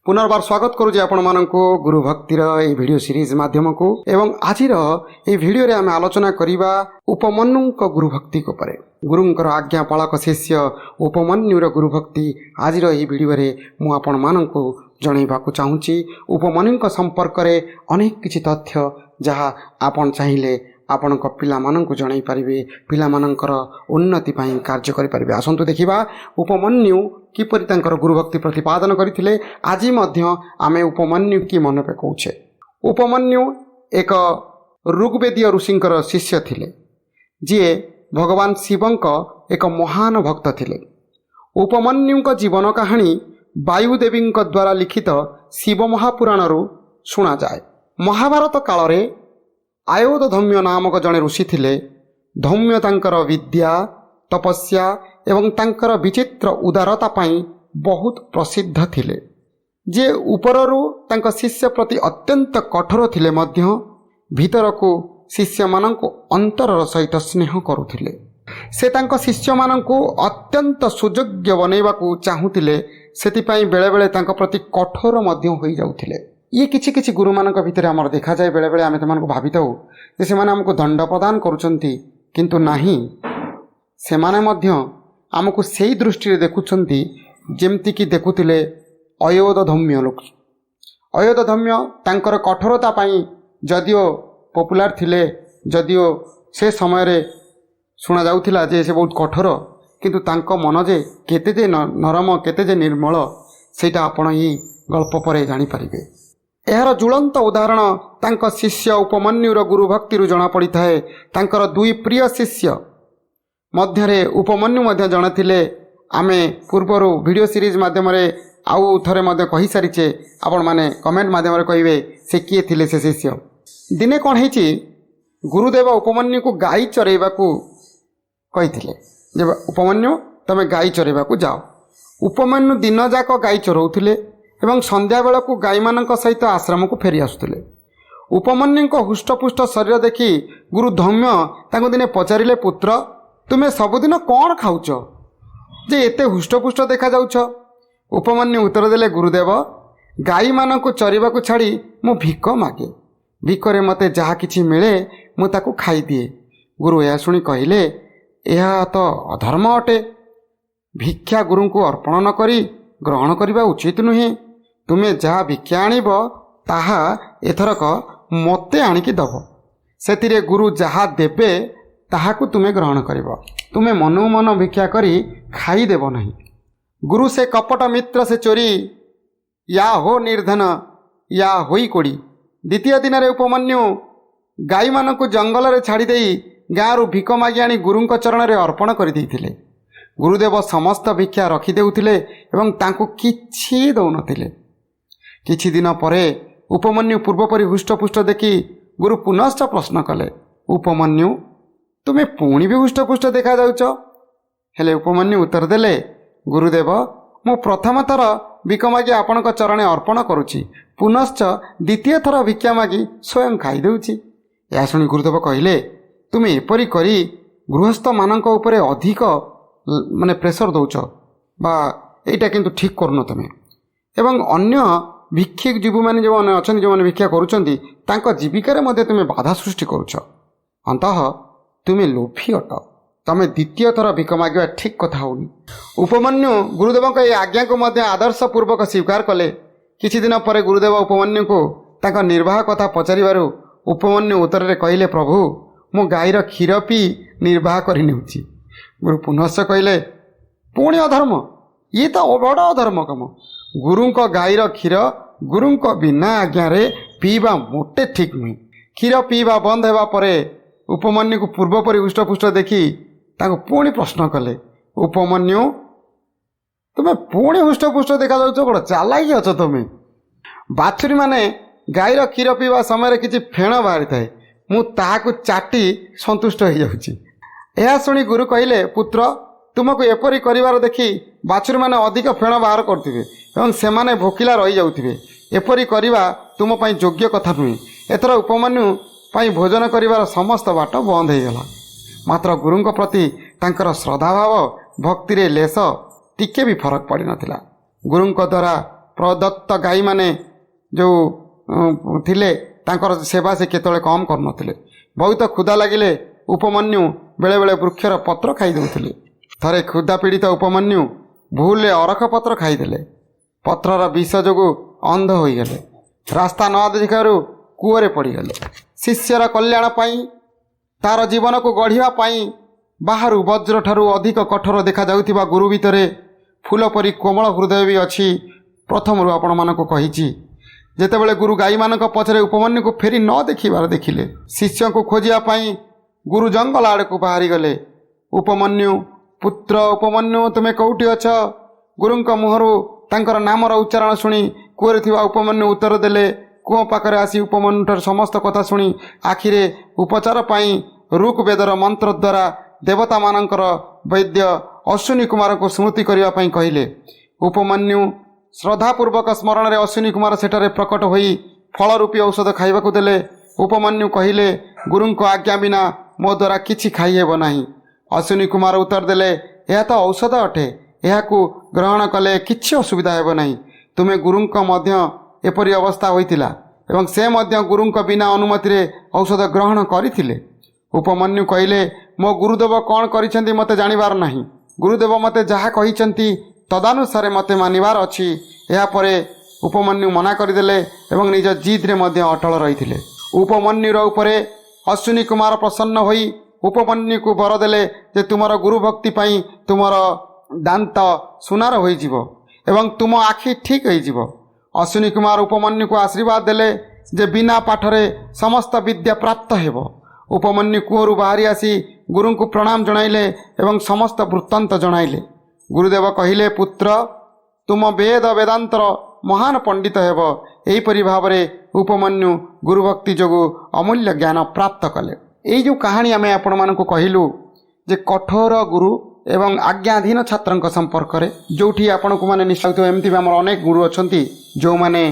ପୁନର୍ବାର ସ୍ୱାଗତ କରୁଛି ଆପଣମାନଙ୍କୁ ଗୁରୁ ଭକ୍ତିର ଏହି ଭିଡ଼ିଓ ସିରିଜ୍ ମାଧ୍ୟମକୁ ଏବଂ ଆଜିର ଏହି ଭିଡ଼ିଓରେ ଆମେ ଆଲୋଚନା କରିବା ଉପମନ୍ୟୁଙ୍କ ଗୁରୁଭକ୍ତି ଉପରେ। ଗୁରୁଙ୍କର ଆଜ୍ଞା ପାଳକ ଶିଷ୍ୟ ଉପମନ୍ୟୁର ଗୁରୁଭକ୍ତି ଆଜିର ଏହି ଭିଡ଼ିଓରେ ମୁଁ ଆପଣମାନଙ୍କୁ ଜଣାଇବାକୁ ଚାହୁଁଛି। ଉପମନ୍ୟୁଙ୍କ ସମ୍ପର୍କରେ ଅନେକ କିଛି ତଥ୍ୟ, ଯାହା ଆପଣ ଚାହିଁଲେ ଆପଣଙ୍କ ପିଲାମାନଙ୍କୁ ଜଣାଇ ପାରିବେ, ପିଲାମାନଙ୍କର ଉନ୍ନତି ପାଇଁ କାର୍ଯ୍ୟ କରିପାରିବେ। ଆସନ୍ତୁ ଦେଖିବା, ଉପମନ୍ୟୁ କିପରି ତାଙ୍କର ଗୁରୁଭକ୍ତି ପ୍ରତିପାଦନ କରିଥିଲେ। ଆଜି ମଧ୍ୟ ଆମେ ଉପମନ୍ୟୁ କି ମନେ ପକାଉଛେ। ଉପମନ୍ୟୁ ଏକ ଋଗ୍ବେଦୀୟ ଋଷିଙ୍କର ଶିଷ୍ୟ ଥିଲେ, ଯିଏ ଭଗବାନ ଶିବଙ୍କ ଏକ ମହାନ ଭକ୍ତ ଥିଲେ। ଉପମନ୍ୟୁଙ୍କ ଜୀବନ କାହାଣୀ ବାୟୁଦେବୀଙ୍କ ଦ୍ୱାରା ଲିଖିତ ଶିବ ମହାପୁରାଣରୁ ଶୁଣାଯାଏ। ମହାଭାରତ କାଳରେ ଆୟୋଦ ଧୌମ୍ୟ ନାମକ ଜଣେ ଋଷି ଥିଲେ। ଧୌମ୍ୟ ତାଙ୍କର ବିଦ୍ୟା, ତପସ୍ୟା ଏବଂ ତାଙ୍କର ବିଚିତ୍ର ଉଦାରତା ପାଇଁ ବହୁତ ପ୍ରସିଦ୍ଧ ଥିଲେ। ଯିଏ ଉପରରୁ ତାଙ୍କ ଶିଷ୍ୟ ପ୍ରତି ଅତ୍ୟନ୍ତ କଠୋର ଥିଲେ ମଧ୍ୟ ଭିତରକୁ ଶିଷ୍ୟମାନଙ୍କୁ ଅନ୍ତରର ସହିତ ସ୍ନେହ କରୁଥିଲେ। ସେ ତାଙ୍କ ଶିଷ୍ୟମାନଙ୍କୁ ଅତ୍ୟନ୍ତ ସୁଯୋଗ୍ୟ ବନେଇବାକୁ ଚାହୁଁଥିଲେ। ସେଥିପାଇଁ ବେଳେବେଳେ ତାଙ୍କ ପ୍ରତି କଠୋର ମଧ୍ୟ ହୋଇଯାଉଥିଲେ। ଇଏ କିଛି କିଛି ଗୁରୁମାନଙ୍କ ଭିତରେ ଆମର ଦେଖାଯାଏ। ବେଳେବେଳେ ଆମେ ସେମାନଙ୍କୁ ଭାବିଥାଉ ଯେ ସେମାନେ ଆମକୁ ଦଣ୍ଡ ପ୍ରଦାନ କରୁଛନ୍ତି, କିନ୍ତୁ ନାହିଁ, ସେମାନେ ମଧ୍ୟ ଆମକୁ ସେଇ ଦୃଷ୍ଟିରେ ଦେଖୁଛନ୍ତି, ଯେମିତିକି ଦେଖୁଥିଲେ ଅୟୋଦ ଧୌମ୍ୟ ଲୋକ। ଅୟୋଦ ଧୌମ୍ୟ ତାଙ୍କର କଠୋରତା ପାଇଁ ଯଦିଓ ପପୁଲାର ଥିଲେ, ଯଦିଓ ସେ ସମୟରେ ଶୁଣାଯାଉଥିଲା ଯେ ସେ ବହୁତ କଠୋର, କିନ୍ତୁ ତାଙ୍କ ମନ ଯେ କେତେ ଯେ ନରମ, କେତେ ଯେ ନିର୍ମଳ, ସେଇଟା ଆପଣ ଏଇ ଗଳ୍ପ ପରେ ଜାଣିପାରିବେ। ଏହାର ଜ୍ୱଳନ୍ତ ଉଦାହରଣ ତାଙ୍କ ଶିଷ୍ୟ ଉପମନ୍ୟୁର ଗୁରୁଭକ୍ତିରୁ ଜଣାପଡ଼ିଥାଏ। ତାଙ୍କର ଦୁଇ ପ୍ରିୟ ଶିଷ୍ୟ ମଧ୍ୟରେ ଉପମନ୍ୟୁ ମଧ୍ୟ ଜଣେ ଥିଲେ। ଆମେ ପୂର୍ବରୁ ଭିଡ଼ିଓ ସିରିଜ୍ ମାଧ୍ୟମରେ ଆଉ ଥରେ ମଧ୍ୟ କହିସାରିଛେ। ଆପଣମାନେ କମେଣ୍ଟ ମାଧ୍ୟମରେ କହିବେ, ସେ କିଏ ଥିଲେ ସେ ଶିଷ୍ୟ। ଦିନେ କ'ଣ ହେଇଛି, ଗୁରୁଦେବ ଉପମନ୍ୟୁକୁ ଗାଈ ଚରେଇବାକୁ କହିଥିଲେ ଯେ, "ଉପମନ୍ୟୁ, ତମେ ଗାଈ ଚରେଇବାକୁ ଯାଅ।" ଉପମନ୍ୟୁ ଦିନଯାକ ଗାଈ ଚରାଉଥିଲେ ଏବଂ ସନ୍ଧ୍ୟାବେଳକୁ ଗାଈମାନଙ୍କ ସହିତ ଆଶ୍ରମକୁ ଫେରି ଆସୁଥିଲେ। ଉପମନ୍ୟୁଙ୍କ ହୃଷ୍ଟପୁଷ୍ଟ ଶରୀର ଦେଖି ଗୁରୁ ଧୌମ୍ୟ ତାଙ୍କୁ ଦିନେ ପଚାରିଲେ, "ପୁତ୍ର, ତୁମେ ସବୁଦିନ କ'ଣ ଖାଉଛ ଯେ ଏତେ ହୃଷ୍ଟପୁଷ୍ଟ ଦେଖାଯାଉଛ?" ଉପମନ୍ୟୁ ଉତ୍ତର ଦେଲେ, "ଗୁରୁଦେବ, ଗାଈମାନଙ୍କୁ ଚରିବାକୁ ଛାଡ଼ି ମୁଁ ଭିକ ମାଗେ। ଭିକରେ ମୋତେ ଯାହା କିଛି ମିଳେ, ମୁଁ ତାକୁ ଖାଇଦିଏ।" ଗୁରୁ ଏହା ଶୁଣି କହିଲେ, "ଏହା ତ ଅଧର୍ମ ଅଟେ। ଭିକ୍ଷା ଗୁରୁଙ୍କୁ ଅର୍ପଣ ନ କରି ଗ୍ରହଣ କରିବା ଉଚିତ ନୁହେଁ। ତୁମେ ଯାହା ଭିକ୍ଷା ଆଣିବ, ତାହା ଏଥରକ ମୋତେ ଆଣିକି ଦେବ। ସେଥିରେ ଗୁରୁ ଯାହା ଦେବେ, ତାହାକୁ ତୁମେ ଗ୍ରହଣ କରିବ। ତୁମେ ମନକୁ ମନ ଭିକ୍ଷା କରି ଖାଇଦେବ ନାହିଁ।" ଗୁରୁ ସେ କପଟ, ମିତ୍ର ସେ ଚୋରି, ୟା ହୋ ନିର୍ଧନ ୟା ହୋଇ କୋଡ଼ି। ଦ୍ୱିତୀୟ ଦିନରେ ଉପମନ୍ୟୁ ଗାଈମାନଙ୍କୁ ଜଙ୍ଗଲରେ ଛାଡ଼ିଦେଇ ଗାଁରୁ ଭିକ ମାଗି ଆଣି ଗୁରୁଙ୍କ ଚରଣରେ ଅର୍ପଣ କରିଦେଇଥିଲେ। ଗୁରୁଦେବ ସମସ୍ତ ଭିକ୍ଷା ରଖିଦେଉଥିଲେ ଏବଂ ତାଙ୍କୁ କିଛି ଦେଉନଥିଲେ। କିଛି ଦିନ ପରେ ଉପମନ୍ୟୁ ପୂର୍ବପରି ହୃଷ୍ଟପୁଷ୍ଟ ଦେଖି ଗୁରୁ ପୁନଶ୍ଚ ପ୍ରଶ୍ନ କଲେ, "ଉପମନ୍ୟୁ, ତୁମେ ପୁଣି ବି ହୃଷ୍ଟପୁଷ୍ଟ ଦେଖାଯାଉଛ?" ହେଲେ ଉପମନ୍ୟୁ ଉତ୍ତର ଦେଲେ, "ଗୁରୁଦେବ, ମୁଁ ପ୍ରଥମ ଥର ଭିକ ମାଗି ଆପଣଙ୍କ ଚରଣେ ଅର୍ପଣ କରୁଛି, ପୁନଶ୍ଚ ଦ୍ୱିତୀୟ ଥର ଭିକ୍ଷା ମାଗି ସ୍ୱୟଂ ଖାଇଦେଉଛି।" ଏହା ଶୁଣି ଗୁରୁଦେବ କହିଲେ, "ତୁମେ ଏପରି କରି ଗୃହସ୍ଥମାନଙ୍କ ଉପରେ ଅଧିକ ମାନେ ପ୍ରେସର ଦେଉଛ ବା ଏଇଟା କିନ୍ତୁ ଠିକ୍ କରୁନ ତୁମେ ଏବଂ ଅନ୍ୟ ଭିକ୍ଷୁକ ଜୀବମାନେ ଯେଉଁମାନେ ଅଛନ୍ତି, ଯେଉଁମାନେ ଭିକ୍ଷା କରୁଛନ୍ତି, ତାଙ୍କ ଜୀବିକାରେ ମଧ୍ୟ ତୁମେ ବାଧା ସୃଷ୍ଟି କରୁଛ। ଅନ୍ତଃ ତୁମେ ଲୋଭୀ ଅଟ। ତମେ ଦ୍ୱିତୀୟ ଥର ଭିକ ମାଗିବା ଠିକ୍ କଥା ହେଉନି।" ଉପମନ୍ୟୁ ଗୁରୁଦେବଙ୍କ ଏହି ଆଜ୍ଞାକୁ ମଧ୍ୟ ଆଦର ପୂର୍ବକ ସ୍ୱୀକାର କଲେ। କିଛି ଦିନ ପରେ ଗୁରୁଦେବ ଉପମନ୍ୟୁକୁ ତାଙ୍କ ନିର୍ବାହ କଥା ପଚାରିବାରୁ ଉପମନ୍ୟୁ ଉତ୍ତରରେ କହିଲେ, "ପ୍ରଭୁ, ମୁଁ ଗାଈର କ୍ଷୀର ପିଇ ନିର୍ବାହ କରିନେଉଛି।" ଗୁରୁ ପୁନଶ୍ଚ କହିଲେ, "ପୁଣି ଅଧର୍ମ। ଇଏ ତ ବଡ଼ ଅଧର୍ମ କାମ। ଗୁରୁଙ୍କ ଗାଈର କ୍ଷୀର ଗୁରୁଙ୍କ ବିନା ଆଜ୍ଞାରେ ପିଇବା ମୋଟେ ଠିକ୍ ନୁହେଁ।" କ୍ଷୀର ପିଇବା ବନ୍ଦ ହେବା ପରେ ଉପମନ୍ୟୁକୁ ପୂର୍ବପରି ହୃଷ୍ଟପୁଷ୍ଟ ଦେଖି ତାଙ୍କୁ ପୁଣି ପ୍ରଶ୍ନ କଲେ, "ଉପମନ୍ୟୁ, ତୁମେ ପୁଣି ହୃଷ୍ଟପୁଷ୍ଟ ଦେଖାଯାଉଛ। ବଡ଼ ଚାଲାକି ଅଛ ତୁମେ। ବାଛୁରୀମାନେ ଗାଈର କ୍ଷୀର ପିଇବା ସମୟରେ କିଛି ଫେଣ ବାହାରିଥାଏ। ମୁଁ ତାହାକୁ ଚାଟି ସନ୍ତୁଷ୍ଟ ହୋଇଯାଉଛି।" ଏହା ଶୁଣି ଗୁରୁ କହିଲେ, "ପୁତ୍ର, ତୁମକୁ ଏପରି କରିବାର ଦେଖି ବାଛୁରୀମାନେ ଅଧିକ ଫେଣ ବାହାର କରୁଥିବେ ଏବଂ ସେମାନେ ଭୋକିଲା ରହିଯାଉଥିବେ। ଏପରି କରିବା ତୁମ ପାଇଁ ଯୋଗ୍ୟ କଥା ନୁହେଁ।" ଏଥର ଉପମନ୍ୟୁ ପାଇଁ ଭୋଜନ କରିବାର ସମସ୍ତ ବାଟ ବନ୍ଦ ହୋଇଗଲା। ମାତ୍ର ଗୁରୁଙ୍କ ପ୍ରତି ତାଙ୍କର ଶ୍ରଦ୍ଧାଭାବ ଭକ୍ତିରେ ଲେଶ ଟିକେ ବି ଫରକ ପଡ଼ିନଥିଲା। ଗୁରୁଙ୍କ ଦ୍ୱାରା ପ୍ରଦତ୍ତ ଗାଈମାନେ ଯେଉଁ ଥିଲେ, ତାଙ୍କର ସେବା ସେ କେତେବେଳେ କମ୍ କରୁନଥିଲେ। ବହୁତ କ୍ଷୁଧା ଲାଗିଲେ ଉପମନ୍ୟୁ ବେଳେବେଳେ ବୃକ୍ଷର ପତ୍ର ଖାଇ ଦେଉଥିଲେ। ଥରେ କ୍ଷୁଧା ପୀଡ଼ିତ ଉପମନ୍ୟୁ ଭୁଲରେ ଅରଖ ପତ୍ର ଖାଇଦେଲେ। ପତ୍ରର ବିଷ ଯୋଗୁଁ ଅନ୍ଧ ହୋଇଗଲେ। ରାସ୍ତା ନ ଦେଖିବାରୁ କୂଅରେ ପଡ଼ିଗଲେ। ଶିଷ୍ୟର କଲ୍ୟାଣ ପାଇଁ, ତାର ଜୀବନକୁ ଗଢ଼ିବା ପାଇଁ ବାହାରୁ ବଜ୍ରଠାରୁ ଅଧିକ କଠୋର ଦେଖାଯାଉଥିବା ଗୁରୁ ଭିତରେ ଫୁଲ ପରି କୋମଳ ହୃଦୟ ବି ଅଛି। ପ୍ରଥମରୁ ଆପଣମାନଙ୍କୁ କହିଛି, ଯେତେବେଳେ ଗୁରୁ ଗାଈମାନଙ୍କ ପଛରେ ଉପମନ୍ୟୁକୁ ଫେରି ନ ଦେଖିବାର ଦେଖିଲେ, ଶିଷ୍ୟଙ୍କୁ ଖୋଜିବା ପାଇଁ ଗୁରୁ ଜଙ୍ଗଲ ଆଡ଼କୁ ବାହାରିଗଲେ। "ଉପମନ୍ୟୁ, ପୁତ୍ର ଉପମନ୍ୟୁ, ତୁମେ କେଉଁଠି ଅଛ?" ଗୁରୁଙ୍କ ମୁହଁରୁ ତାଙ୍କର ନାମର ଉଚ୍ଚାରଣ ଶୁଣି କୂଅରେ ଥିବା ଉପମନ୍ୟୁ ଉତ୍ତର ଦେଲେ। କୂଅ ପାଖରେ ଆସି ଉପମନ୍ୟୁଠାରୁ ସମସ୍ତ କଥା ଶୁଣି ଆଖିରେ ଉପଚାର ପାଇଁ ଋକ୍ ବେଦର ମନ୍ତ୍ର ଦ୍ୱାରା ଦେବତାମାନଙ୍କର ବୈଦ୍ୟ ଅଶ୍ୱିନୀ କୁମାରଙ୍କୁ ସ୍ମୃତି କରିବା ପାଇଁ କହିଲେ। ଉପମନ୍ୟୁ ଶ୍ରଦ୍ଧାପୂର୍ବକ ସ୍ମରଣରେ ଅଶ୍ୱିନୀ କୁମାର ସେଠାରେ ପ୍ରକଟ ହୋଇ ଫଳରୂପୀ ଔଷଧ ଖାଇବାକୁ ଦେଲେ। ଉପମନ୍ୟୁ କହିଲେ, "ଗୁରୁଙ୍କ ଆଜ୍ଞା ବିନା ମୋ ଦ୍ୱାରା କିଛି ଖାଇହେବ ନାହିଁ।" ଅଶ୍ୱିନୀ କୁମାର ଉତ୍ତର ଦେଲେ, "ଏହା ତ ଔଷଧ ଅଟେ। ଏହାକୁ ଗ୍ରହଣ କଲେ କିଛି ଅସୁବିଧା ହେବ ନାହିଁ। ତୁମେ ଗୁରୁଙ୍କ ମଧ୍ୟ ଏପରି ଅବସ୍ଥା ହୋଇଥିଲା ଏବଂ ସେ ମଧ୍ୟ ଗୁରୁଙ୍କ ବିନା ଅନୁମତିରେ ଔଷଧ ଗ୍ରହଣ କରିଥିଲେ।" ଉପମନ୍ୟୁ କହିଲେ, "ମୋ ଗୁରୁଦେବ କ'ଣ କରିଛନ୍ତି ମୋତେ ଜାଣିବାର ନାହିଁ। ଗୁରୁଦେବ ମୋତେ ଯାହା କହିଛନ୍ତି, ତଦାନୁସାରେ ମୋତେ ମାନିବାର ଅଛି।" ଏହାପରେ ଉପମନ୍ୟୁ ମନା କରିଦେଲେ ଏବଂ ନିଜ ଜିଦ୍ରେ ମଧ୍ୟ ଅଟଳ ରହିଥିଲେ। ଉପମନ୍ୟୁର ଉପରେ ଅଶ୍ୱିନୀ କୁମାର ପ୍ରସନ୍ନ ହୋଇ ଉପମନ୍ୟୁକୁ ବର ଦେଲେ ଯେ ତୁମର ଗୁରୁଭକ୍ତି ପାଇଁ ତୁମର ଦାନ୍ତ ସୁନାର ହୋଇଯିବ ଏବଂ ତୁମ ଆଖି ଠିକ୍ ହୋଇଯିବ। ଅଶ୍ୱିନୀ କୁମାର ଉପମନ୍ୟୁକୁ ଆଶୀର୍ବାଦ ଦେଲେ ଯେ ବିନା ପାଠରେ ସମସ୍ତ ବିଦ୍ୟା ପ୍ରାପ୍ତ ହେବ। ଉପମନ୍ୟୁ କୂଅରୁ ବାହାରି ଆସି ଗୁରୁଙ୍କୁ ପ୍ରଣାମ ଜଣାଇଲେ ଏବଂ ସମସ୍ତ ବୃତ୍ତାନ୍ତ ଜଣାଇଲେ। ଗୁରୁଦେବ କହିଲେ, "ପୁତ୍ର, ତୁମ ବେଦ ବେଦାନ୍ତର ମହାନ ପଣ୍ଡିତ ହେବ।" ଏହିପରି ଭାବରେ ଉପମନ୍ୟୁ ଗୁରୁଭକ୍ତି ଯୋଗୁଁ ଅମୂଲ୍ୟ ଜ୍ଞାନ ପ୍ରାପ୍ତ କଲେ। ଏଇ ଯେଉଁ କାହାଣୀ ଆମେ ଆପଣମାନଙ୍କୁ କହିଲୁ ଯେ କଠୋର ଗୁରୁ ଏବଂ ଆଜ୍ଞାଧୀନ ଛାତ୍ରଙ୍କ ସମ୍ପର୍କରେ, ଯେଉଁଠି ଆପଣଙ୍କୁ ମାନେ ନିଶ୍ଚୟ ଏମିତି ବି ଆମର ଅନେକ ଗୁରୁ ଅଛନ୍ତି ଯେଉଁମାନେ